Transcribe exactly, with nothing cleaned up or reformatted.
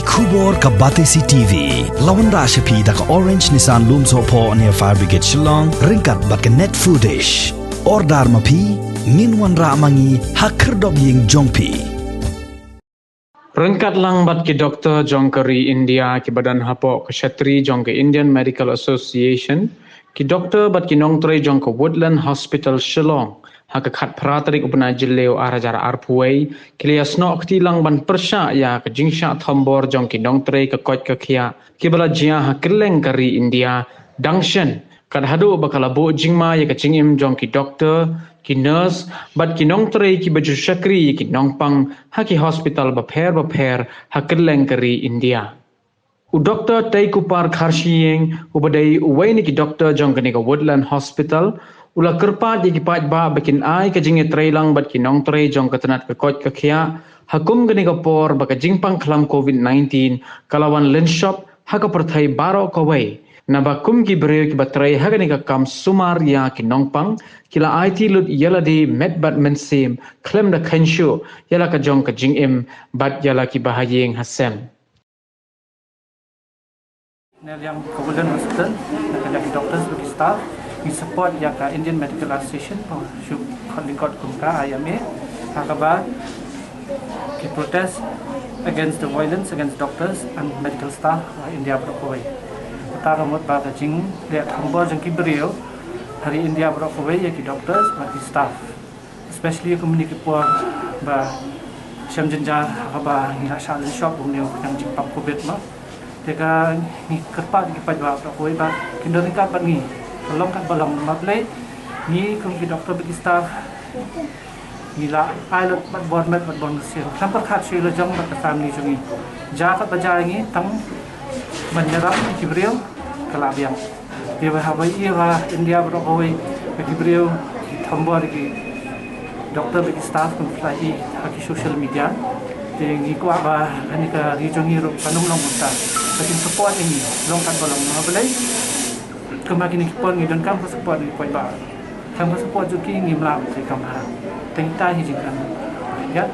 Khubor ka Batesi T V la wanrah sha phi da ka Orange Nissan Lumsohphoh near Fire Brigade Shillong ryngkat bad ka Net Foodish. Order ma phi, ngin wanrah ma ngi ha khyrdop ïing jong phi. Ryngkat lang bad ki doktor jong ka ri India kiba don hapoh ka shatri jong ka Indian Medical Association, ki doktor bad ki nongtrei jong ka Woodland Hospital Shillong, ha ka khatphra tarik u bnai Jylliew ar hajar arphew wei, ki la ïasnoh kti lang ban pyrshah ïa ka jingshah thombor jong ki nongtrei ka koit ka khiah kiba la jia ha kylleng ka ri India, dang shen, kat haduh ba ka la buh jingma ïa ka jingim jong ki doktor, ki nurse, bad ki nongtrei kiba ju shakri ïa ki nongpang ha ki hospital bapher bapher ha kylleng ka ri India. U Doktor Teikupar Kharshiing, uba dei uwei na ki doktor jong kane ka Woodland Hospital, u la kyrpad ïa ki paidbah ba kin ai ka jingïatreilang bad ki nongtrei jong ka tnat ka koit ka khiah, ha kum kane ka por ba ka jingpang khlam covid nineteen ka la wan lynshop ha ka pyrthei baroh kawei. Naba kum ki briew kiba trei ha kane ka kam sumar ïa ki nongpang, ki la aiti lut ïa lade met bad mynsiem, khlem da kheiñ shuh ïa la ka jong ka jingim bad ïa la ki bahaïing hasem. Na liang ka Woodland Hospital, na ka liang ki doctors bad ki staff, ngi support ïa ka Indian Medical Association, shu khot lyngkot kum ka I M A, ha kaba ki protest against the violence against doctors and medical staff ha India baroh kawei. Kata ka mut ba ka jingleh thombor jong ki briew ha ri India baroh kawei ïa ki doctors bad ki staff. Especially kum kine ki por ba shem jynjar ha kaba ngi la shah lynshop bad une u kynjang jingpang covid mo. Te ka ngi kyrpad ïa ki paidbah baroh kawei ba kin don ryngkat bad ngi. Ka long kat ba long, namar balei, ngi kum ki doktor bad ki staff, ngi la ai lut bad bor met bad bor mynsiem, khlem pyrkhat shuh ïa la jong bad ka family jong ngi. Jia kat ba jia ïa ngi, tang ban ïarap ïa ki briew ka la biang. Te ba haba ïa ba India baroh kawei ba ki briew ki thombor ïa ki doktor bad ki staff kum ki la i ha ki social media. Te ngi kwah ba kane ka ri jong ngi ruh kan ym long kumta. Ba kin support ïa ngi long kat ba long, namar balei, kumba kine ki por ngi donkam ka support na ki paidbah. Khlem ka support jong ki ngim lah ban trei kam bha. Te ngin ïai jingkyrmen. Ïa.